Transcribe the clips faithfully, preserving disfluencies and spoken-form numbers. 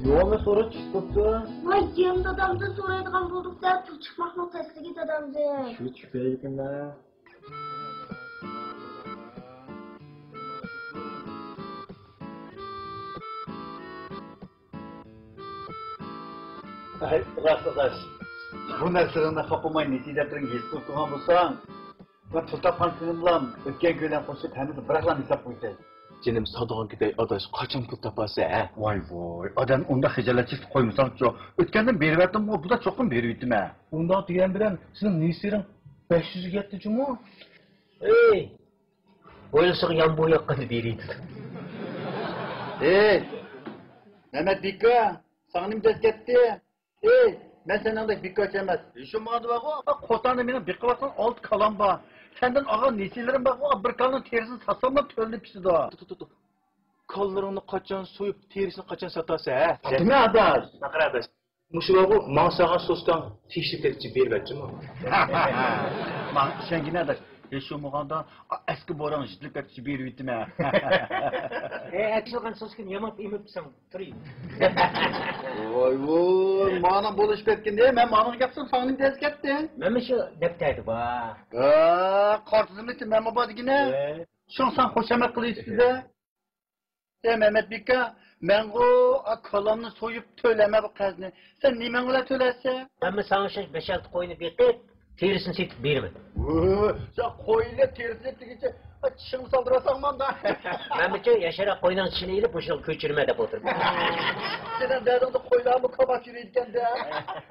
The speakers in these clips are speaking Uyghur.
يولنى سورا چۈشۈپ بوپتۇ. ۋاي، جېنىم دادامدىن سورايدىغان بولدۇق-دە، پۇل چىقماقنىڭ تەسلىكى دادامدىن. شۇ چۈشۈپ بېرىدىكەن-دە. ھەي، راست ئاداش. بۇ نەرسىلىرىڭنى خاپىماي نېسى دەپتىرىڭگە يېزىپ قويۇپ قويغان بولساڭ، مەن پۇل تاپقان كۈنۈملام ئۆتكەن كۈنلەر قوشۇپ ھەممىسىنى بىراقلا ھېساب قويىسەن. جېنىم سادىغان كېتەي ئاداش، قاچان پۇل تاپارسەن ھە؟ ۋاي ۋاي، ئادەم ئۇنداق خىجالەتچىلىك قويمىساڭچۇ. ئۆتكەندىن بېرىۋەتتىمغۇ، بۇدا چوقۇم بېرىۋېتىمەن. ئۇنداق دېگەن بىلەن سېنىڭ نېسىرىڭ بەش يۈزگە يەتتى جۇمۇ. ئەي، ئويلىسىغا يامبۇ ياققاندا بېرىدۇ. ئەي، مەمەت بىكا، ساڭا نېمە دەز كەتتى؟ ئەي، مەن سېنىڭدەك بىكارچى ئەمەس. ھېشىم ماڭا بارغۇ، قوتاندا مېنىڭ بېقىۋاتقان ئالتە كالام بار. سەندىن ئالغان نېسىلىرىم بارغۇ، بىر كالىنىڭ تېرىسىنى ساتساملا تۆلىنىپ پىشىدۇ. تو، تو، تو، تو. كالىلىرىڭنى قاچان سويۇپ، تېرىسىنى قاچان ساتارسەن، ھە؟ ساتىمەن ئاداش. ناقىر ئاداش. مۇشۇ بارغۇ، ماڭا سالغان سوسكاڭ تېشىپ كەتكۈچە بېرىۋەتچىمۇ. ماڭا ئىشەنگىنە ئاداش. ھېشىم بولغاندا، ئەسكى بوراڭ يېتىلىپ كەتكۈچە بېرىۋېتىمەن. ئەي، ئەكىلغان سوسكىنى ياماپ ئېمىپسەن. تۇرۇي. ۋاي ۋاي، مانا بولۇشۇپ كەتكەندە، مەن مانىڭغا گەپ قىلسام ساڭا نېمە دەز كەتتى؟ مەنمۇ شۇ دەپتەردە بار. ھە، قارا تىزىملىكتە مەنمۇ بار دېگىنە. ھە. شۇڭا ساڭا خۇشامەت قىلىۋېتىپتىدە. ئەي مەمەت بىكا، مەنغۇ ئا كالامنى سويۇپ تۆلەمە بۇ قەرزنى. سەن نېمەڭ بىلەن تۆلەرسەن؟ مەنمۇ ساڭا ئوخشاش بەش-ئالتە قوينى بېقىپ، تېرىسىنى سېتىپ بېرىمەن. ۋوي، سەن قوينى تېرىسىنى سېتىپ دېگىچە، ئا، چىشىڭنى سالدۇرۇۋالساڭ ماندا. مەنمۇچۇ ياشاراق قوينىڭ چىشىنى ئېلىپ، مۇشۇنىڭغا كۆچۈرىمەن دەپ ئولتۇرىمەن. سېنىڭ دەردىڭدە قويلارمۇ كاۋاپ يۈرىدىكەن-دە.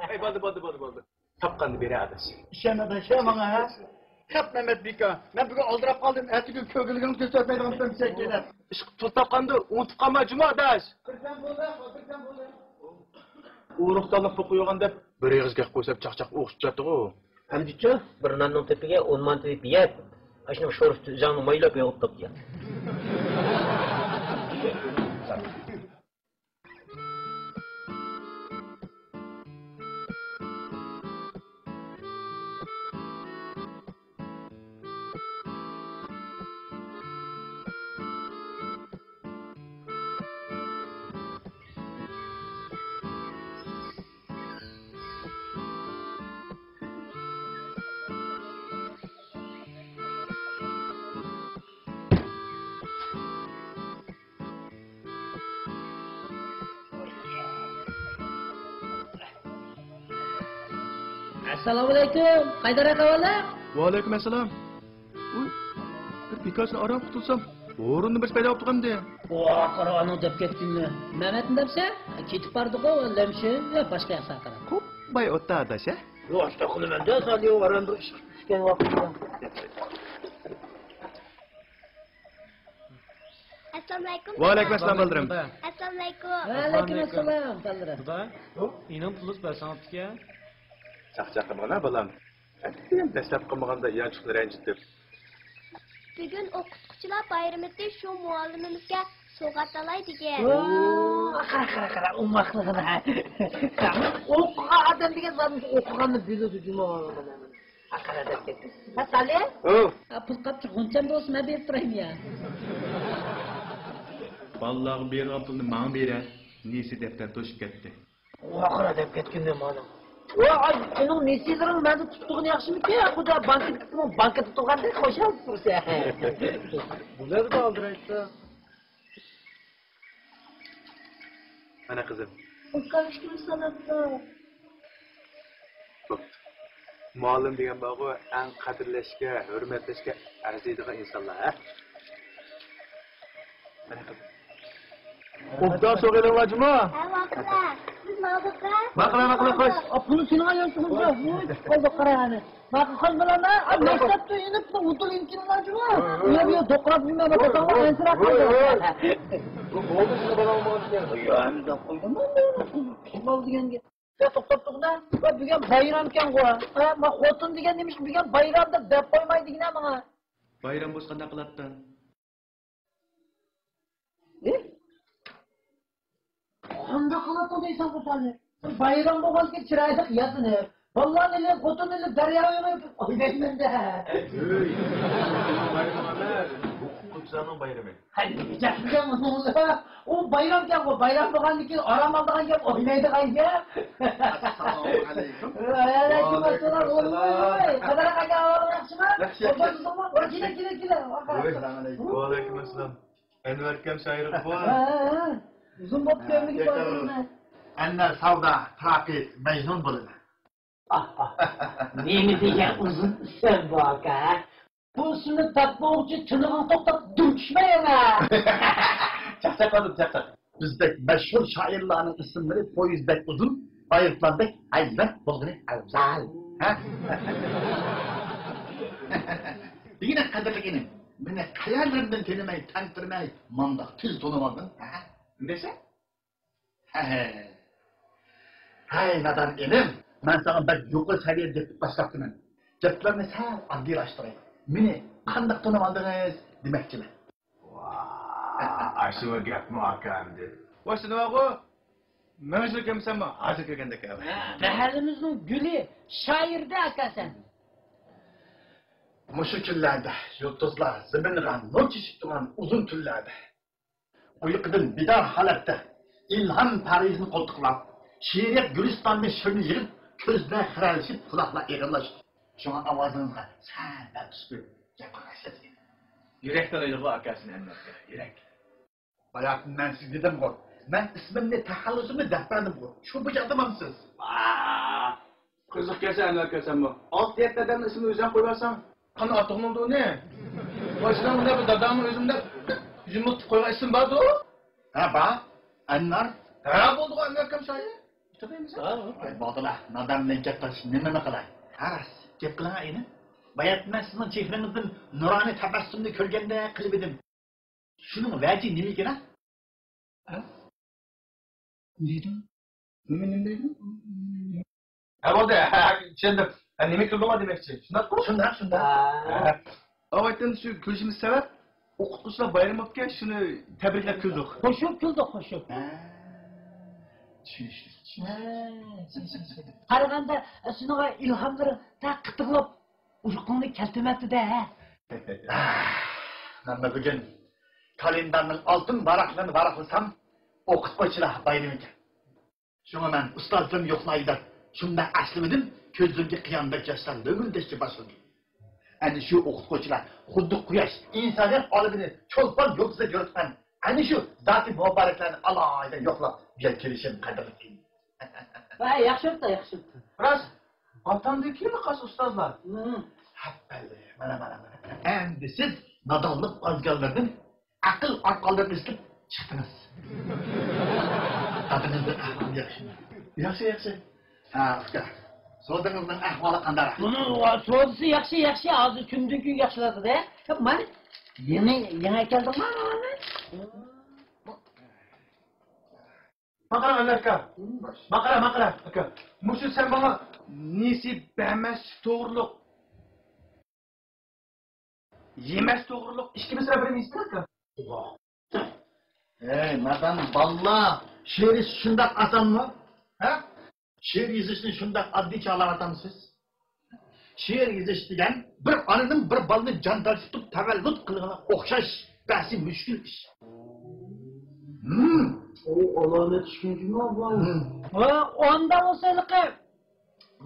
ئەي، بولدى، بولدى، بولدى، بولدى. تاپقاندا بېرە ئاداش. ئىشەن ئاداش، ھە، ماڭا، ھە؟ خەپ مەمەت بىكا. مەن بۈگۈن ئالدىراپ قالدىم. ئەتىگۈن كۆرگۈلىكىڭنى كۆرسەتمەيدىغان بولسام، شەكىللەپ. ئىشقىپ پۇل تاپقاندا ئۇنتۇپ قالما جۇمۇ ئاداش. بىردەم بولدى، بىردەم بولدى. ئۇرۇقدانلىق پۇقى يوغان دەپ بىر ئېغىز گەپ قويسام چاقچاق ئوخشىتىپ تۇراتتىغۇ. ئەمدىچۇ بىر ناننىڭ تېپىگە ئون مانتا ئېلىپ يەپ، ئاشۇنىڭ شورپىسى ئۆزۈڭنى مايلاپ يوغىنىپ تاپتى. ئەسسالامۇئەلەيكۇم، قايدار ئاكا، ۋالە؟ ۋەئەلەيكۇم ئەسسالام. ئۇي، بىر بىكارچىنى ئاران قۇتۇلسام، ھورۇندا بىرسى پەيدا بوپتۇ قاندى. ۋاھ، قارا ئانىڭ دەپ كەتكىنىنى. مەمەتنى دەپسە، كېتىپ باردىغۇ، لەمشە ۋە باشقا ياقلارغا قاراپ. قوپماي ئوتتا ئاداش، ھە؟ يوق، ئاشۇنداق قىلىمەن-دە، سالىيو ئاران بىر ئىش چۈشكەن ۋاقتىدا. ئەسسالامۇئەلەيكۇم. ۋەئەلەيكۇم ئەسسالام، بالىلىرىم. ئەسسالامۇئەلەيكۇم. ۋەئەلەيكۇم ئەسسالام، بالىلىرىم. خۇدا، ئۇ ئىنىڭ پۇلۇس بەرسەڭ ئاپتىكەن. چاقچاق قىلمىغىنا، بالام. ئەتىگەن دەسلەپ قىلمىغاندا يانچۇقنى رەنجىتىپ. بۈگۈن ئوقۇتقۇچىلار بايرىمىتى، شۇ مۇئەللىمىمىزگە سوۋغات ئالاي دېگەن. ۋو، قارا، قارا، قارا، ئوڭاقلىقىنى. ئوقۇغان ئادەم دېگەن زادى ئوقۇغاننى بىلىدۇ جۇمۇ. ھە، سالى؟ ھە، پۇل قاپچۇق غۇنچەم بولسا، مەن بېرىپ تۇرايمەن يا. بالىلارغا بېرىدىغان پۇلنى ماڭا بېرە، نېسى دەپتەر توشۇپ كەتتى. ۋاقىرا دەپ كەتكىنىدە مانا. ۋاي، سېنىڭ نېسىلىرىڭ مەندە تۇتۇلغىنى ياخشىمىكىن؟ خۇدا بانكىدا تۇرسىمۇ، بانكىدا تۇرغاندەك خۇشال تۇرسا. بۇلاردا ئالدىرايتسا. مانا قىزىم. ئۇكام ئىككىمىز ساناپتۇ. بوپتۇ. مۇئەللىم دېگەن بارغۇ، ئەڭ قەدىرلەشكە، ھۆرمەتلەشكە ئەرزىيدىغان ئىنسانلار، ھە؟ مانا قىزىم. ئوبدان سوغىلىڭلار جۇمۇ. ھە، ۋاقىلە. بىز ماڭدۇق-ھە. ماقۇل، ماقۇل، خوش. ئا، بۇنى سېنىڭ ئاياغ تۇغۇلدى. ۋوي، چىقىپ قالدۇق، قارا ئەنە. ماقۇل، خوش بالام، ھە؟ ئا، مەكتەپتە ئېلىپ، ئۇدۇل ئىنكىنلار جۇمۇ. ۋوي، ۋوي. يا، يا، دوقراپ يۈرمە، ۋوي، ۋوي. ئەنسىرەپ قالدى. ۋوي، ۋوي. بۇ بولدى، شۇنى بالاڭ بولغان ئىكەن. يا، ئەمدى قالدىمۇ؟ كىم ئالدى دېگەنگە؟ يا، توختاپ تۇرغىنا. ۋە بۈگۈن بايرامكەنغۇ. ھە، ما خوتۇن دېگەن نېمىشقا بۈگۈن بايرام دەپ دەپ قويماي دېگىنە ماڭا. بايرام بولسا قانداق قىلاتتىڭ؟ ئى؟ قانداق قىلاتتىڭ دەيسەن خوتۇننى؟ بىر بايرام بولغانكى چىرايلىق ياسىنىپ، بالىلارنى ئېلىپ، خوتۇننى ئېلىپ دەرياغا ئېلىپ ئوينايمەن-دە. ئۆي، بايرام ئەمەس. ئىسلامنىڭ بايرىمى. ھەي، نېمە گەپ ئۇنىڭدا؟ ئۇ بايرامكەنغۇ، بايرام بولغاندىن كېيىن ئارام ئالىدىغان گەپ، ئوينايدىغان گەپ. ئەسسالامۇ ئەلەيكۇم. ۋەئەلەيكۇم ئەسسالام. ۋوي، ۋوي، ۋوي. قادىر ئاكا، ئەھۋالىڭ ياخشىمۇ؟ ياخشى، ياخشى. ئوبدان ئۇزۇنمۇ؟ ۋوي، كېلە، كېلە، كېلە. ۋوي. ئەسسالامۇ ئەلەيكۇم. ۋەئەلەيكۇم ئەسسالام. ئەنۋەر ئاكام شائىرغا بار. ھە، ھە. ئۇزۇن بوپتۇ ئۆمرىگە بار. ئەنۋەر ساۋدا، تاقى، مەجنۇن بولىمەن. ئاھ، ئاھ. نېمە دېگەن ئۇزۇن ئىسىم بۇ، ئاكا؟ بۇ ئىسىمنى تاپمىغۇچە تىنىقىڭ توختاپ دۈم چۈشمەي يەنە. چاقچاق قىلدىم، چاقچاق. بىزدەك مەشھۇر شائىرلارنىڭ ئىسىملىرى پويىز بەك ئۇزۇن، ئايروپىلاندەك ھەيۋەت بولغىنى ئەۋزەل. ھە؟ دېگىنە قەدىرلىك ئىنىم، مېنى قەيەرلىرىمدىن تېنىمەي، تەنتىرىمەي، مانداق تېز تونۇۋالدىڭ؟ ھە؟ نېمە دەيسەن؟ ھەي، نادان ئىنىم، مەن ساڭا بەك يۇقىرى سەۋىيەدە گەپ قىلىپ باشلاپتىمەن. گەپلەرنى سەل ئاددىيلاشتۇراي. مېنى قانداق تونۇۋالدىڭىز دېمەكچىمەن. ۋا، ئاشۇ گەپمۇ ئاكا ئەمدى؟ ۋاي، سېنىۋالغۇ، مەن شۇ كەمسەنمۇ ھازىر كىرگەندەك. ھە، مەھەللىمىزنىڭ گۈلى، شائىردە ئاكا سەن. مۇشۇ كۈنلەردە يۇلتۇزلار زېمىنغا نۇر چېچىپ تۇرغان ئۇزۇن تۈنلەردە، ئۇيقۇدىن بىدار ھالەتتە ئىلھام پەرىزىنى قولتۇقلاپ، شېئىرىيەت گۈلىستانىدىن شىرنى يىغىپ، كۆزلەر خىرەلىشىپ، قۇلاقلار ئېغىرلاشتى. شۇڭا ئاۋازىڭىزغا سەل پەل تۈسۈپ گەپ قىلغان ئىشلەتكەن. يۈرەكتىن ئايدىغۇ ئاكا سېنى ئەنۋەر ئاكا، يۈرەك. باياتىن مەن سىزگە دېدىمغۇ، مەن ئىسمىمنى، تەخەللۇسۇمنى دەپ بەردىمغۇ، شۇ بىر جاقتىمامسىز؟ ۋاھ! قىزىق ئىكەنسەن ئەنۋەر ئاكا سەنمۇ. ئالتە يەتتە ئادەمنىڭ ئىسمىنى ئۆزۈڭ قويۇۋالساڭ. قانداق ئاتىغىنى بىلدى ئۇنى؟ ۋاي، سېنىڭ مۇنداق بىر داداڭنىڭ ئۆزى مۇنداق يۇمۇرتۇپ قويغان ئىسمى باردۇ. ھە، بار. ئەنۋەر. ھە، بولدىغۇ ئەنۋەر ئاكام شائىر. ئولتۇرمايمىز. ھە، ھە. ۋاي، بولدىلا، نادان بىلەن گەپ قىلىش نېمىنى قىلاي؟ ھە، راست، گەپ قىلىڭا ئىنىم. باياتىن مەن سىزنىڭ چېھرىڭىزدىن نۇرانىي تەبەسسۇمنى كۆرگەندەك قىلىۋىدىم. شۇنىڭ ۋەجى نېمە ئىكەن، ھە؟ ھە؟ نېمە دېدىڭ؟ نېمە، نېمە دېدىڭ؟ ھە، بولدى، ھە، ھە، چۈشەندىم. ھە، نېمە كۈلدۈڭلار دېمەكچى، شۇنداققۇ؟ شۇنداق، شۇنداق. ھە. ھە. ئاۋايتىن شۇ كۈلۈشىمىز سەۋەب، ئوقۇتقۇچىلار بايرىمى بوپتىكەن، شۇنى تەبرىكلەپ كۈلدۇق. قوشۇپ كۈلدۇق، قوشۇپ. ھە. چۈشىنىشلىك. ھە، چۈشىنىشلىك. قارىغاندا، شۇنىڭغا ئىلھاملىرىڭ تا قىتىقلاپ ئۇرۇقۇڭنى كەلتۈرمەپتۇ-دە، ھە؟ مەنمۇ بۈگۈن كالېندارنىڭ ئالتۇن ۋاراقلىرىنى ۋاراقلىسام، ئوقۇتقۇچىلار بايرىمى ئىكەن. شۇڭا مەن ئۇستازلىرىم يوقلاي دەپ، شۇنداق ئەسلىمىدىم، كۆزلىرىمگە قىيامەتتەك ياشلار لۆمۈلدەشكە باشلىدى. ئەنە شۇ ئوقۇتقۇچىلار خۇددى قۇياش، ئىنسانىيەت ئالىمىنى چولپان يۇلتۇزدەك يورۇتقان ئەنە شۇ زاتى مۇبارەكلەرنى ئالاھىدە يوقلاپ، بۇ يەرگە كېلىشىم قەدىرلىك. ۋاي، ياخشى بوپتۇ، ياخشى بوپتۇ. راست، ئاتامدىكىمۇ خاس ئۇستازلار. ھە. ھەپپەللى، مانا، مانا، مانا. ئەمدى سىز نادانلىق ئازگاللىرىدىن ئەقىل ئارقانلىرىنى ئىزدەپ چىقتىڭىز. دادىڭىزنىڭ ئەھۋالى ياخشىمۇ؟ ياخشى، ياخشى. ھە، ئۇكا، سودىڭىزنىڭ ئەھۋالى قانداق؟ بۇنىڭ سودىسى ياخشى، ياخشى. ھازىر كۈندىن كۈنگە ياخشىلىنىدۇ-دە. مانا، يېڭى، يېڭى ئەكەلدىڭمۇ مانا؟ ماقارا ئەنۋەر ئاكا. ماقارا، ماقارا ئاكا. مۇشۇ سەن ماڭا نېسى بەرمەس توغرۇلۇق، يېمەس توغرۇلۇق ئىككى مىسرا بىرنى يېزىپ بېرە ئاكا. ھەي، نادان بالىلار، شېئىر يېزىش شۇنداق ئاسانمۇ؟ ھە؟ شېئىر يېزىشنى شۇنداق ئاددىيچە ئالاۋاتامسىز؟ شېئىر يېزىش دېگەن بىر ئانىنىڭ بىر بالىنى جان تارتىپ تۇرۇپ تەۋەللۇت قىلغىنىغا ئوخشاش بەسى مۈشكۈل ئىش. ھىم. ئۇ ئالامەت چۈشەنچىمۇ بار. ھىم. ھە، ئۇنداق بولسا ھېلىقى،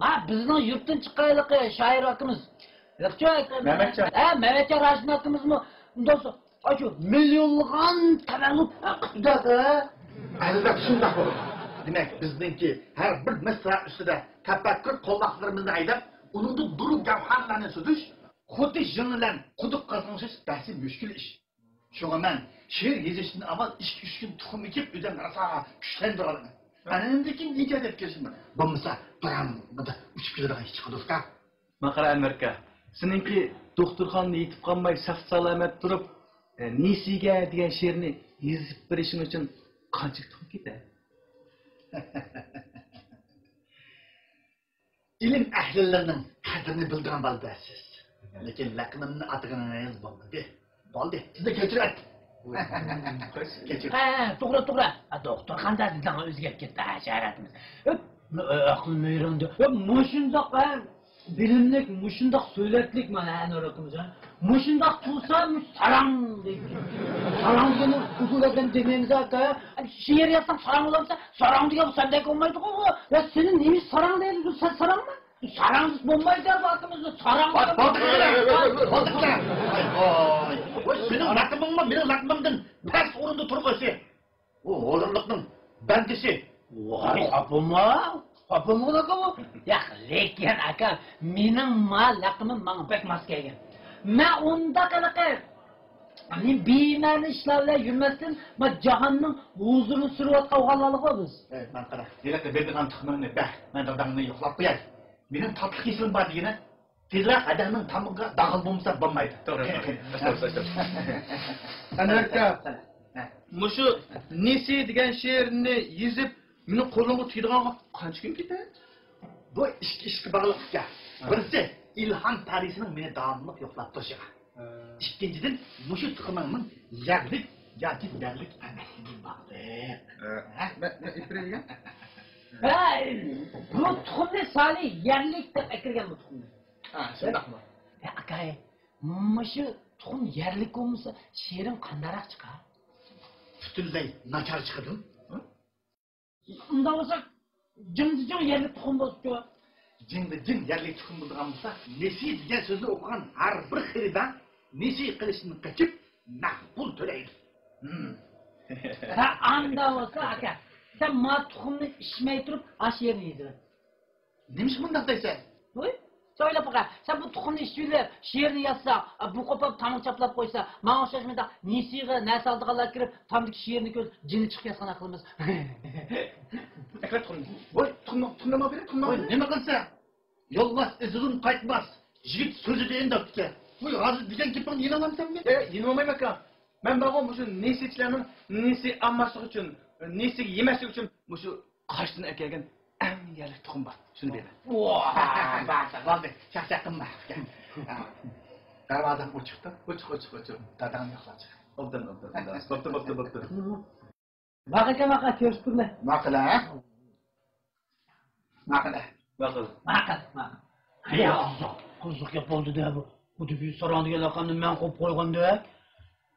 ما بىزنىڭ يۇرتتىن چىققان ھېلىقى شائىر ئاكىمىز. ھېلىقى مەمەتجان. ھە، مەمەتجان راشىدىن ئاكىمىزمۇ ئۇنداق بولسا، ئاشۇ مىليونلىغان تەۋەللۇت ھەققىدە. ئەلۋەتتە شۇنداق بولىدۇ. دېمەك، بىزنىڭكى ھەر بىر مىسرا ئۈستىدە تەپەككۇر قولۋاقلىرىمىزنى ھەيدەپ، ئۇنىڭدىن دۇر گەۋھەرلەرنى سۈزۈش، خۇددى يىلان بىلەن قۇدۇق قازغىنى سۈزۈش بەسى مۈشكۈل ئىش. شۇڭا مەن شېئىر يېزىشتىن ئاۋۋال ئىككى-ئۈچ كۈن تۇخۇم ئېكىپ، ئۆزۈمنى راسا كۈچلەندۈرۈۋالىمەن. ئاندىن كېيىن ئىجادىيەتكە كىرىشىمەن. بولمىسا، بىرەمدە ئۇچۇپ كېتىدىغان ئىش چىقىدۇ ئۇكا. ماقارا ئەنۋەر ئاكا، سېنىڭكى دوختۇرخانىدا يېتىپ قالماي ساق-سالامەت تۇرۇپ، ئە، نېسىگە دېگەن شېئىرنى يېزىپ بېرىشىڭ ئۈچۈن قانچىلىك تۇخۇم كېتەر؟ ئىلىم ئەھلىلىرىنىڭ قەدرىنى بىلىدىغان بالا-دە سىز. لېكىن لەقىمىمنى ئاتىغىنىڭىز بولمىدى. بولدى، سىزنى كەچۈرۈۋەتتىم. كەچۈر. ھە، ھە، توغرا، توغرا. ھە، دوختۇرخانىدا دېدىڭ، ئۆزگەرتىپ كەتتى، ھە، شەھەر ئاتىمىز. ھۆپ، ئەقىل مېھرىڭدە، ھۆپ، مۇشۇنداق، ھە. بىلىملىك، مۇشۇنداق سۆلەتلىك مانا ئەنۋەر ئاكىمىز ھە. مۇشۇنداق تۇرسا، ساراڭ دەيدىكەن. ساراڭ دېگەننى ئۇدۇل ئادەم دېمەيمىز ئاكا. شېئىر يازساڭ ساراڭ بولامسەن؟ ساراڭ دېگەن سەندەك بولمايدىغۇ بۇ. يا سېنى نېمە ساراڭ دەيدۇ؟ سەن ساراڭمۇ؟ ساراڭسىز بولمايدۇ بۇ ئاكىمىزنى. ساراڭ بولدى، بولدى، بولدى. ۋاي، ۋاي، سېنىڭ لەقىمىڭمۇ مېنىڭ لەقىمىمدىن پەس ئورۇندا تۇرغۇسى. ئۇ ھۇزۇرلۇقنىڭ بەندىسى. ۋاي، خاپىمۇ؟ خاپىمۇ ئاكا بۇ؟ ياق، لېكىن ئاكا، مېنىڭ ما لەقىمىم ماڭا بەك ماس كەلگەن. مەن ئۇنداق ھېلىقى، مەن بىمەنە ئىشلار بىلەن يۈرمەستىن، ما جاھاننىڭ ھۇزۇرىنى سۈرۈۋاتقان ئوغۇللارغۇ بىز. ئەي، مانا قارا، ھېلىقى بېرىدىغان تۇخۇمۇڭنى بەر، مەن داداڭنى يوقلاپ قوياي. مېنىڭ تاتلىق ھېسىم بار دېگىنە. تېزرەك ھەدەڭنىڭ تامىقىغا داغىل بولمىسا بولمايدۇ. توغرا، توغرا. ئەستاغپۇرۇللا، ئەستاغپۇرۇللا. ئەنۋەر ئاكا، ھە. مۇشۇ نېسى دېگەن شېئىرنى يېزىپ، مېنىڭ قولۇمغا تېگىدىغانغا قانچە كۈن كېتەر؟ بۇ ئىككى ئىشقا باغلىق ئىكەن. ھە. بىرسى، ئىلھام پەرىسىنىڭ مېنى داۋاملىق يوقلاپ تۇرۇشىغا. ھە. ئىككىنچىدىن، مۇشۇ تۇخۇمۇڭنىڭ يەرلىك ياكى يەرلىك ئەمەسلىكىگە باغلىق. ھە. ھە؟ مەن، مەن ئېيتىپ بېرەي دېگەن. ھە، بۇ تۇخۇمنى سالى يەرلىك دەپ ئەكىرگەن بۇ تۇخۇمنى. ھە، شۇنداقمۇ؟ ھە، ئاكاي، مۇشۇ تۇخۇم يەرلىك بولمىسا، شېئىرىڭ قانداقراق چىقار؟ پۈتۈنلەي ناچار چىقىدۇ. ھە؟ ئۇنداق بولسا، جىڭدىجىڭ يەرلىك تۇخۇم بولسىچۇ؟ جىڭدىجىڭ يەرلىك تۇخۇم بولىدىغان بولسا، نېسى دېگەن سۆزنى ئوقۇغان ھەر بىر خېرىدار نېسى قىلىشتىن قېچىپ، نەق پۇل تۆلەيدۇ. ھىم. ھە، ئانداق بولسا، ئاكا، سەن ما تۇخۇمنى ئىچمەي تۇرۇپ، ئاشۇ يەرنى يېزىۋەت. نېمىشقا مۇنداق دەيسەن؟ ۋوي، سەن ئويلاپ باقە، سەن بۇ تۇخۇمنى ئىچىۋېلىپ، شېئىرنى يازساڭ، بۇ قوپۇپ تامغا چاپلاپ قويسا، ماڭا ئوخشاش مۇنداق نېسىغا نەرسە ئالىدىغانلار كىرىپ، تامدىكى شېئىرنى كۆرۈپ، جېنى چىقىپ كەتسە قانداق قىلىمىز؟ ئەكەل تۇخۇمنى. ۋوي، تۇخۇمنى، تۇخۇمنى ئالما بېرە، تۇخۇمنى ۋوي، ئالما. نېمە قىلسا؟ يولۋاس ئىزىدىن قايتماس، يىگىت سۆزىدىن دەپتىكەن. ۋوي، ھازىر دېگەن گېپىڭنى يېنىۋالامسەن مېنى؟ ئە، يېنىۋالمايمەن ئاكا. مەن بارغۇ مۇشۇ نېسىچىلەرنىڭ نېسى ئالماسلىقى ئۈچۈن، نېسىگە يېمەسلىك ئۈچۈن مۇشۇ قاشتىن ئەكەلگەن ئەڭ يەرلىك تۇخۇم بار. شۇنى بېرىمەن. ۋاھ، بولدى، چاقچاق قىلما. دەرۋازاڭ ئوچۇقتۇ. ئوچۇق، ئوچۇق، ئوچۇق. داداڭنى يوقلاپ چىق. ئوبدان، ئوبدان، ئوبدان. بوپتۇ، بوپتۇ، بوپتۇ. ماقۇل ئاكا، ماقۇل، كۆرۈشۈپ تۇرىمەن. ماقۇل ھە؟ ماقۇل ھە؟ ماقۇل. ماقۇل، ماقۇل. ھەي، قىزىق، قىزىق گەپ بولدى-دە بۇ. خۇددى بىر ساراڭ دېگەن لەقەمنى مەن قويۇپ قويغاندەك.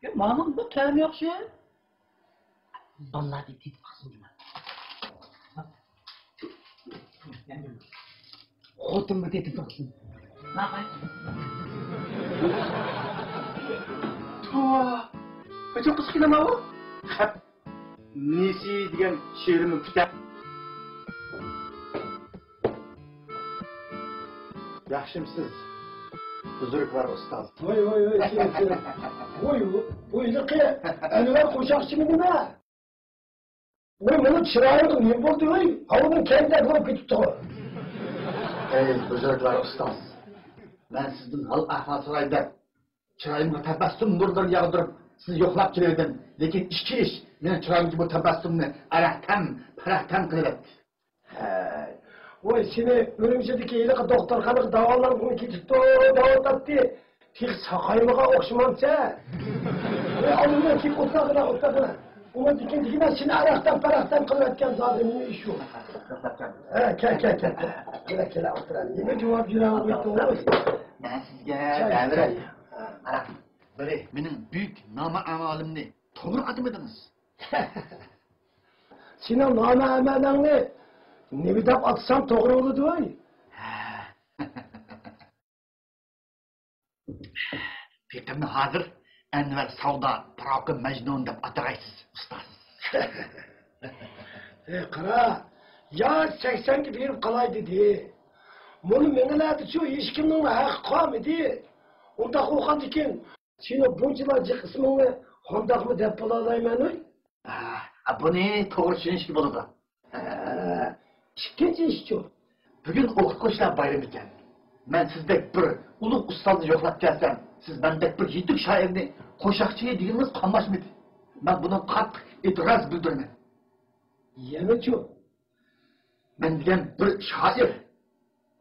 يا، ماما، بۇ تەمى ياخشى. بالىلار دەپ تېتىپ باقسۇن جۇمۇ. خوتۇنمۇ تېتىپ باقسۇن. ماقۇل. توۋا، قاچان قىزىق كىنو بۇ؟ خەپ. نېسى دېگەن شېئىرىمنى پۈتە. ياخشىمسىز، بۇزرۇكۋار ئۇستاز؟ ۋاي، ۋاي، ۋاي، سېنى، سېنى. ۋاي، بۇ، بۇ ھېلىقى ئەنۋەر قوشاقچىمۇ نېمە؟ ۋاي، بۇنىڭ چىرايىغا نېمە بولدى، ۋاي؟ ھاۋىنىڭ كەينىدە بولۇپ كېتىپتىغۇ. ئەي، بۇزرۇكۋار ئۇستاز، مەن سىزدىن ھال-ئەھۋال سوراي دەپ، چىرايىمغا تەبەسسۇم نۇرلىرىنى ياغدۇرۇپ، سىزنى يوقلاپ كېلىۋىدىم. لېكىن ئىككى ئىش مېنىڭ چىرايىمدىكى بۇ تەبەسسۇمنى ئەرەھتەم، پەرەھتەم قىلىۋەتتى. ھەي، ۋاي، سېنى ئۈرۈمچىدىكى ھېلىقى دوختۇرخانىغا داۋالانغۇم كېتىپتۇ، دەۋاتاتتى. تېخى ساقايمىغان ئوخشىمامسەن؟ ۋاي، ئالدىمدىن كېلىپ ئولتۇرغىنا، ئولتۇرغىنا. ئۇنىڭدىن كېيىن دېگىنە سېنى ئەرەھتەم، پەرەھتەم قىلىۋەتكەن زادى نېمە ئىش ئۇ؟ ھە، كەل، كەل، كەل، كەل. كېلە، كېلە، ئولتۇرايلى. نېمە جاۋاب بېرەلمەيتتىڭ؟ مەن سىزگە چاي، بەرىمەن. چاي. قارا، بىرى، مېنىڭ بۈيۈك نامە-ئەمالىمنى توغرا ئاتىمىدىڭىز. سېنىڭ نامە-ئەمالىڭنى نېمە دەپ ئاتىسام توغرا بولىدۇ؟ ھە. پېقىرنى ھازىر ئەنۋەر ساۋدا پىراقى مەجنۇن دەپ ئاتىغايسىز، ئۇستاز. ھەي، قارا، ياش سەكسەنگە بېرىپ قالاي دېدى. مۇنۇ مېڭىلەردىچۇ ھېچكىمنىڭ ھەققى قالمىدى. ئۇنداق بولغاندىكىن، سېنىڭ بۇنچىلا جىق ئىسمىڭنى قانداقمۇ دەپ بولالايمەن، ھوي؟ ھە، بۇنى توغرا چۈشىنىشكە بولىدۇ. ھە، ئىككىنچى ئىشچۇ؟ بۈگۈن ئوقۇتقۇچىلار بايرىمى ئىكەن. مەن سىزدەك بىر ئۇلۇغ ئۇستازنى يوقلاپ كەلسەم، سىز مەندەك بىر يېتۈك شائىرنى قوشاقچى دېگىنىڭىز قاملاشمىدى. مەن بۇنىڭغا قاتتىق ئېتىراز بىلدۈرىمەن. يەنىچۇ؟ مەن دېگەن بىر شائىر.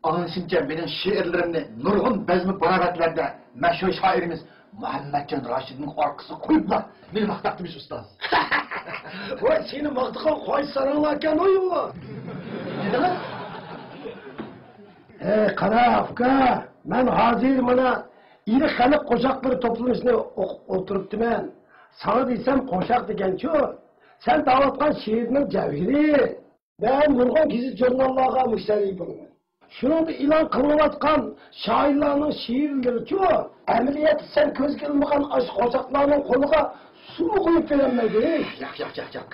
ئاڭلىشىمچە، مېنىڭ شېئىرلىرىمنى نۇرغۇن بەزمە باراۋەتلەردە مەشھۇر شائىرىمىز مۇھەممەتجان راشىدنىڭ ئارقىسىغا قويۇپلا مېنى ماختاپتىمىش، ئۇستاز. ۋاي، سېنى ماختىغان قايسى ساراڭلاركەن ئۇ؟ دېدىڭىز؟ ئەي، قارا، ئۇكا، مەن ھازىر مانا ئىلى خەلق قوشاقلىرى توپلىمىسىنى ئوقۇپ ئولتۇرۇپتىمەن. ساڭا دېسەم قوشاق دېگەنچۇ؟ سەن دەۋاتقان شېئىرنىڭ جەۋھىرى. مەن نۇرغۇن گېزىت-ژۇرناللارغا مۇشتەرى بولىمەن. شۇنىڭدا ئېلان قىلىنىۋاتقان شائىرلارنىڭ شېئىرلىرىچۇ؟ ئەمەلىيەتتە سەن كۆزگە ئىلمىغان ئاشۇ قوشاقلارنىڭ قولىغا سۇمۇ قۇيۇپ بېرەلمەيدۇ، ھېي! ياق، ياق، ياق، ياق.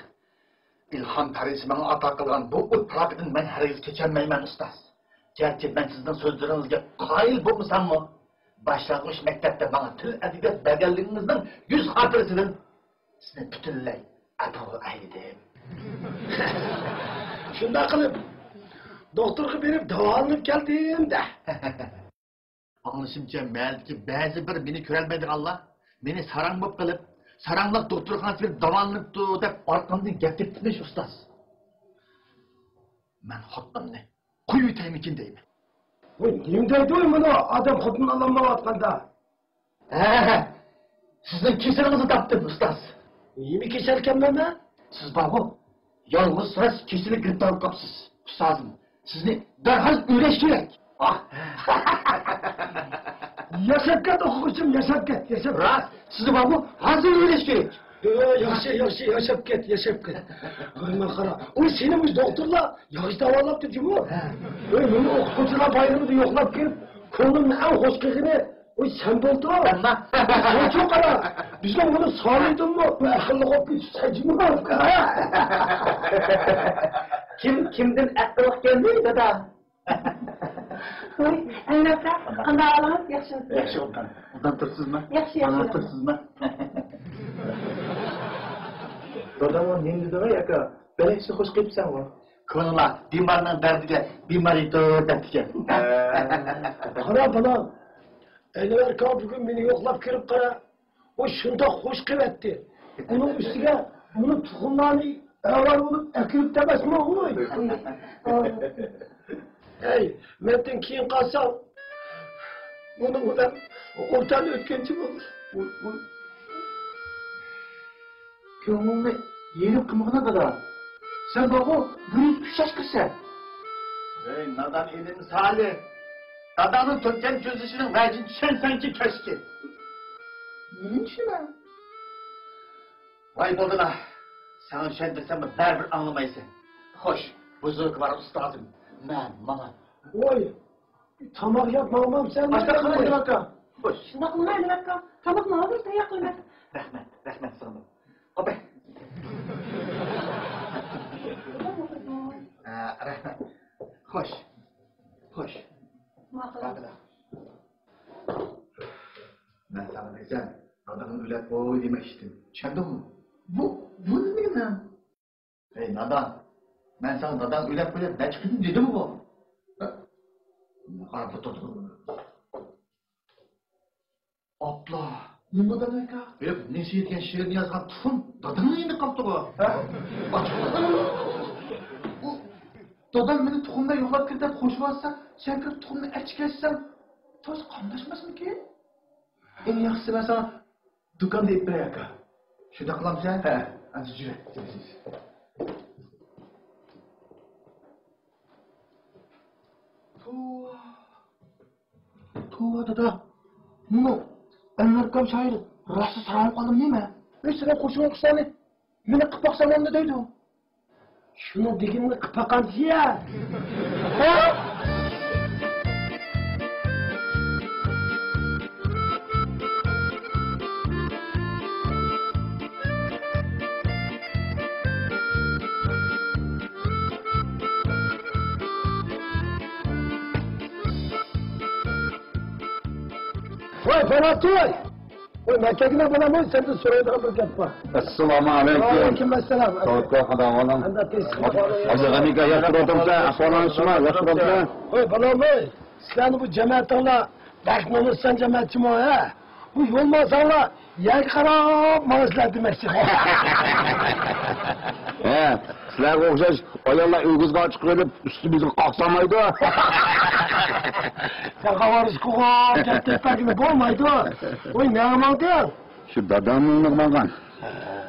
ئىلھام پەرىسى ماڭا ئاتا قىلغان بۇ ئوت پاراقىدىن مەن ھەرگىز كېچەلمەيمەن، ئۇستاز. گەرچە مەن سىزنىڭ سۆزلىرىڭىزگە قايىل بولمىساممۇ، باشلانغۇچ مەكتەپتە ماڭا تىل-ئەدەبىيات بەرگەنلىكىڭىزنىڭ يۈز خاتىرىسىدىن سىزنى پۈتۈنلەي ئەپۇ ئەيلىدىم. شۇنداق قىلىپ، دوختۇرغا بېرىپ داۋالىنىپ كەلدىم-دە. ئاڭلىشىمچە، مەھەللىدىكى بەزى بىر مېنى كۆرەلمەيدىغانلار، مېنى ساراڭ بولۇپ قېلىپ، ساراڭلار دوختۇرخانىسىغا بېرىپ داۋالىنىپتۇ دەپ ئارقامدىن گەپ تېپىپتىمىش، ئۇستاز. مەن خوتۇنۇمنى قويۇۋېتەيمىكىن دەيمەن. ۋاي، نېمە دەيدۇ مۇنۇ ئادەم خوتۇن ئالالمايۋاتقاندا؟ ھە، سىزنىڭ كېسىلىڭىزنى تاپتىم، ئۇستاز. نېمە كېسەلكەنمەن مەن؟ سىز بارغۇ، يالغۇز راست كېسىلىگە گىرىپتار بولۇپ قاپسىز، ئۇستازىم. سىزنى دەرھال ئۆيلەش كېرەك. ئاھ. ياشاپ كەت، ئوقۇغۇچىم، ياشاپ كەت، ياشاپ كەت. راست، سىزنى بارغۇ، ھازىر ئۆيلەش كېرەك. ياخشى، ياخشى، ياشاپ كەت، ياشاپ كەت. قاراما، قارا. ئۇ سېنى ئۇ دوختۇرلار ياخشى داۋالاپتۇ جۇمۇ. ھە. ۋاي، مېنى ئوقۇتقۇچىلار بايرىمىدا يوقلاپ كېلىپ، كۆڭلۈمنى ئەڭ خۇش قىلغىنى، ۋاي، سەن بولدۇڭ. ئەمما سەنچۇ قارا. بىزنىڭ بۇنى سالىدىنمۇ ئەقىللىق بولۇپ كېتىش سەجىمۇ. كىم كىمدىن ئەقىللىق كەلدى، دادا؟ ۋاي، ئەنۋەر ئاكا، قانداق ئەھۋالىڭىز؟ ياخشىمۇسىز؟ ياخشى، ئوبدان. ئوبدان تۇرۇپسىزمۇ؟ ياخشى، ياخشى. ئانا تۇرۇپسىزمۇ؟ داداڭغا نېمە دېدىڭ ئەي، ئاكا؟ بەلەكچە خوش قىپسەنغۇ. كونىلار بىمارنىڭ دەردىگە بىمار يېتىدۇ دەپتىكەن. قارا بالام، ئەنۋەر ئاكا بۈگۈن مېنى يوقلاپ كىرىپ قارا. ئۇ شۇنداق خوش قىلىۋەتتى. ئۇنىڭ ئۈستىگە مۇنۇ تۇخۇملارنى ئەۋەر بولۇپ ئەكىرىپتۇ ئەمەسمۇ ئۇ؟ ھەي، مەندىن كېيىن قالساڭ، مۇنىڭ بىلەن ئورتاق ئۆتكەنچە بولدى. ۋوي، ۋوي. كۆڭلۈڭنى يېرىم قىلمىغىنا، دادا. سەن بارغۇ، بىر يۈز ئۈچ ياش كىرسەن. ھەي، نادان ئىنىم سالىھ! داداڭنىڭ تۆككەن كۆز يېشىنىڭ ۋەجىنى چۈشەنسەڭچۇ كەچكى. نېمىنى چۈشىنەي؟ ۋاي بولدىلا، ساڭا چۈشەندۈرسەممۇ بەرىبىر ئاڭلىمايسەن. خوش، بۇزرۇكۋار ئۇستازىم، مەن ماڭاي. ۋاي، تاماق يەپ ماڭمامسەن؟ ئاشتا قارايدۇ ئاكا. خوش. شۇنداق قىلمايلى ئاكا. تاماقنى ھازىر تەييار قىلىمەن. رەھمەت، رەھمەت سىڭلىم. ئوبدان. ھە، رەھمەت. خوش. خوش. ماقۇل. ماقۇل. مەن ساڭا دېسەم، داداڭنى ئۆيلەپ قوي دېمەكچىدىم. چۈشەندىڭمۇ؟ بۇ، بۇ نېمە؟ ھەي، نادان! مەن ساڭا داداڭنى ئۆيلەپ قوي دەپ نەچچە قېتىم دېدىمغۇ؟ ھە؟ قاراپ تۇر. ئاپلا! نېمە بولدى ئاكا؟ ھېلىقى نېسى دېگەن شېئىرنى يازغان تۇخۇم داداڭنىڭ يېنىدا قاپتىغۇ. ھە؟ ئاچ. ئۇ دادام مېنى تۇخۇمدا يوقلاپ كىر دەپ قوشۇۋاتسا، سەن كىرىپ تۇخۇمنى ئەچكەچسەڭ، تازا قاملاشماسمىكىن؟ ئەڭ ياخشىسى مەن ساڭا دۇكاندا ئېلىپ بېرەي ئاكا. شۇنداق قىلامسەن؟ ھە. ئەمدى جۈرە. توۋا. توۋا دادا. مۇنۇ ئەنۋەر ئاكام شائىر راستلا ساراڭ قالدىم نېمە؟ ئۆي سىرى قوشۇڭ قۇشلارنى مېنى قىپ باقسام ئەمدى دەيدۇ. شۇنىڭ دېگىنىنى قىپ باقامسىز يا؟ ۋاي، باراتۇي! ۋاي، مەن كەلگىنە بالام، ۋاي، سەندىن سورايدىغان بىر گەپ بار. ئەسسالامۇ ئەلەيكۇم. ۋەئەلەيكۇم ئەسسالام. ساۋۇت بار، قانداق ئەھۋالىڭ؟ قانداق تېز؟ ھاجى غەنىيكە، ياخشى تۇرۇۋاتامسەن؟ ئەھۋالىڭ نېمە؟ ياخشى تۇرۇۋاتامسەن؟ ۋاي، بالام، ۋاي، سىلەرنى بۇ جەمەتىڭلار بەك نومۇسسان جەمەتچىمۇ، ھە؟ بۇ يول ماڭساڭلار، يەرگە قاراپ ماڭىسىلەر دېمەكچى. ھە، سىلەرگە ئوخشاش ئاياللار ئۆگزىگە ئاچىقىۋېلىپ، ئۈستىمىزگە قاقسالمايدۇ. سەن قاۋارىسقىغۇ، گەپ تېپىپ بەرگىلى بولمايدۇ. ۋاي، نەگە ماڭدىڭ؟ شۇ دادامنىڭ ئورنىغا ماڭغان.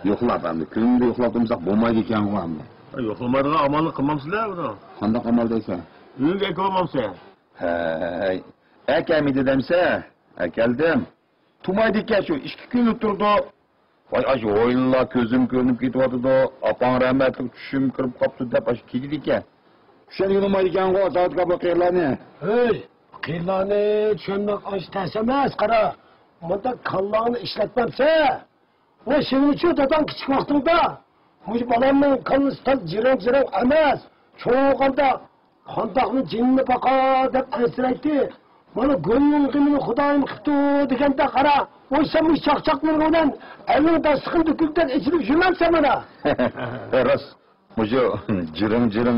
يوقلاپ ئەمدى، كۈندە يوقلاپ تۇرمىساق بولمايدىكەنغۇ ئەمدى. يوقلىمايدىغان ئامالنى قىلمامسىلەر بۇنىڭ؟ قانداق ئامال دەيسەن؟ ئۆيگە ئەكىۋالمامسەن؟ ئەي، ئەكەلمىدى دەمسە؟ ئەكەلدىم. تۇمايدىكەن شۇ، ئىككى كۈن تۇرىدۇ. ۋاي، ئاشۇ ھويلىلار كۆزۈم كۆرۈنۈپ كېتىۋاتىدۇ. ئاپاڭ رەھمەتلىك چۈشۈم كىرىپ قاپتۇ دەپ ئاشۇ كېتىدىكەن. چۈشەنگىلى بولمايدىكەنغۇ، زاۋۇتكا بۇ قېرىلارنى. ھەي، قېرىلارنى چۈشەنمەك ئانچە تەس ئەمەس، قارا. مۇنداق كاللاڭنى ئىشلەتمەمسە، ۋاي، سېنىڭچۇ داداڭ كىچىك ۋاقتىڭدا، مۇشۇ بالامنىڭ كاللىسى تاز جىرىڭ-جىرىڭ ئەمەس، چوڭ بولغاندا قانداقمۇ جېنىنى باقا دەپ ئەنسىرەيتتى. مانا گۆلنىڭ غېمىنى خۇدايىم قىپتۇ دېگەندە قارا، ۋاي، سەن مۇشۇ چاقچاقلىرىڭ بىلەن ئەلنىڭ داستىخىنى دۈكۈلدەك ئېچىلىپ يۈرمەمسەن مانا. راست، مۇشۇ جىرىڭ-جىرىڭ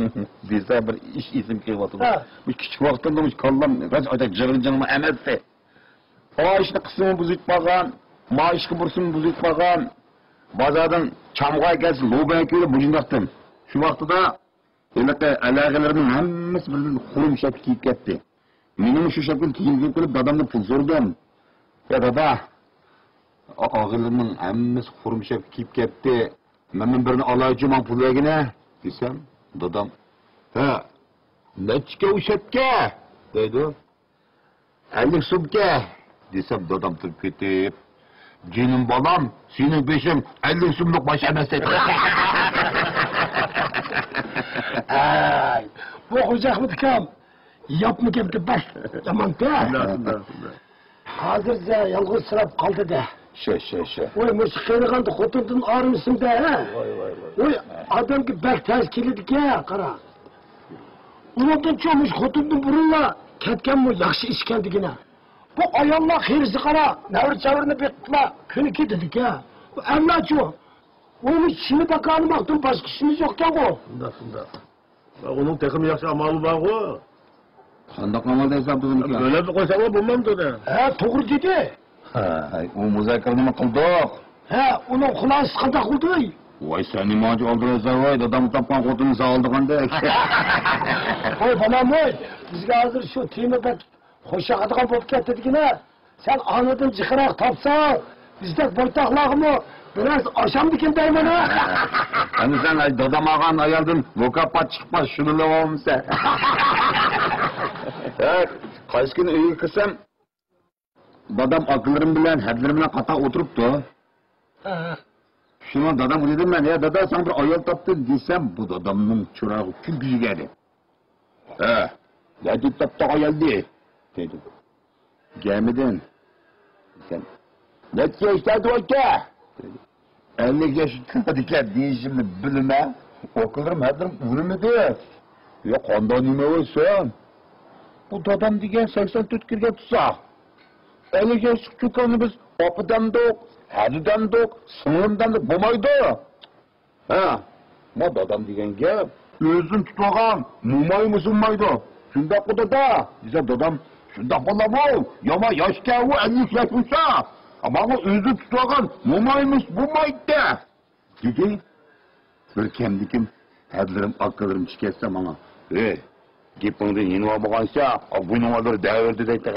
دېسە بىر ئىش ئېسىمگە كېلىۋاتىدۇ. ھە. مۇشۇ كىچىك ۋاقتىمدا مۇشۇ كاللام راست ئايتا جىرىڭ-جىرىڭمۇ ئەمەستى. ئاشۇنى قىسمىمۇ بۇزۇپ قالغان، مائىشقا بۇرسىمۇ بۇزۇپ قالغان. بازاردىن چامغا كەلسە لوبا كۆرۈپ مۇشۇنداقتىم. شۇ ۋاقتىدا ھېلىقى ئەلئاغىلىرىمنىڭ ھەممىسى بىردىن خۇرۇم شەپكە كىيىپ كەتتى. مېنىڭمۇ شۇ شەپكىنى كىيگۈم كېلىپ دادامدىن پۇل سورىدىم. يا دادا، ئا-، ئاغىلىرىمنىڭ ھەممىسى خۇرۇم شەپكە كىيىپ كەتتى. مەنمۇ بىرنى ئالايچۇ، ماڭا پۇل بەرگىنە دېسەم، دادام، ھە، نەچچىكەن ئۇ شەپكە دەيدۇ. ئەللىك سومكەن دېسەم، دادام تۇرۇپ كېتىپ، جېنىم بالام، سېنىڭ بېشىڭ ئەللىك سوملۇق باش ئەمەس دەيدۇ. ئەي، بۇ خوجا ئەخمەت ئاكام ياپما گەپتە بەك يامان-دە. شۇنداق، شۇنداق، شۇنداق. ھازىر يالغۇزسىراپ قالدى-دە. شۇ، شۇ، شۇ. ۋاي، مۇشۇ قېرىغاندا خوتۇندىن ئايرىلسىمدە، ھە؟ ۋاي، ۋاي، ۋاي. ۋاي، ئادەمگە بەك تەس كېلىدىكەن، قارا. ئۇنىڭدىنچۇ مۇشۇ خوتۇندىن بۇرۇنلا كەتكەنمۇ ياخشى ئىشكەن دېگىنە. بۇ ئاياللار خېرىسى قارا، نەۋرە-چەۋرىنى بېقىپلا كۈنى كېتىدىكەن. بۇ ئەرلەرچۇ؟ ئۇ مۇشۇ چىنە باكانى ماختىن باشقا ئىشىمىز يوقكەنغۇ. شۇنداق، شۇنداق. ئۇنىڭ تېخىمۇ ياخشى ئامالى بارغۇ. قانداق ئامال دەيسەن، ئابدۇغېنى ئاكا؟ بۆلەپ قويساڭلار بولمامدۇ دە؟ ھە، توغرا دېدى. ھە، ئۇ مۇزاكىرىنىمۇ قىلدۇق. ھە، ئۇنىڭ خۇلاسىسى قانداق بولدى؟ ۋاي، سەن نېمانچە ئالدىرايسەن ۋاي، دادام تاپقان خوتۇننى سەن ئالدىغاندەك. ۋاي بالام ۋاي، بىزگە ھازىر شۇ تېما بەك خوش ياقىدىغان بولۇپ كەتتى دېگىنە. سەن ئانىدىن جىقراق تاپساڭ، بىزدەك بويتاقلارغىمۇ بىرەر ئاشامدىكىن دەيمەن ھە. ئەمدى سەن ئاي دادام ئالغان ئايالدىن مۇكاپات چىقماس، شۇنى بىلىۋالمىسەن. ھە، قايسى كۈنى ئۆيگە كىرسەم، دادام ئاكىلىرىم بىلەن ھەدىلىرىم بىلەن قاتار ئولتۇرۇپتۇ. ھە. شۇڭا دادامغا دېدىم مەن، يا دادا، ساڭا بىر ئايال تاپتىم دېسەم، بۇ دادامنىڭ چىرايىغا كۈلكۈسى كەلدى. ھە، نەدىن تاپتىڭ ئايالنى؟ دېدى. گەمىدىن. دېسەم، نەچچە ياشتا ئىدىڭ ئاكا؟ دېدى. ئەللىك ياشقا كىرىدىكەن دېيىشىمنى بىلىمەن. ئاكىلىرىم ھەدىلىرىم ئۇرمىدى. يا قانداق نېمە ۋاي سەن؟ بۇ دادام دېگەن سەكسەن تۆت كىرگەن تۇرسا. ئەللىك ياشلىق چوكاننى بىز ئاپا دەمدۇق، ھەدە دەمدۇق، سىڭلىم دەمدۇق بولمايدۇ. ھە، ما دادام دېگەن گەپ، ئۆزىنى تۇتۇۋالغان مومايمۇ سۇنمايدۇ. شۇنداققۇ دادا؟ دېسە دادام، شۇنداق بالامۇ، يامان ياشكەن ئۇ، ئەللىك ياش بولسا. ماڭا ئۆزىنى تۇتۇۋالغان مومايمۇ بولمايدۇ دېدى. بىر كەمدىكىم ھەدىلىرىم، ئاكىلىرىم چىقىۋەتسە ماڭا، ھەي، گېپىڭدىن يېنىۋالمىغانچە، بوينۇڭغا بىر دەۋردى دەيتتى.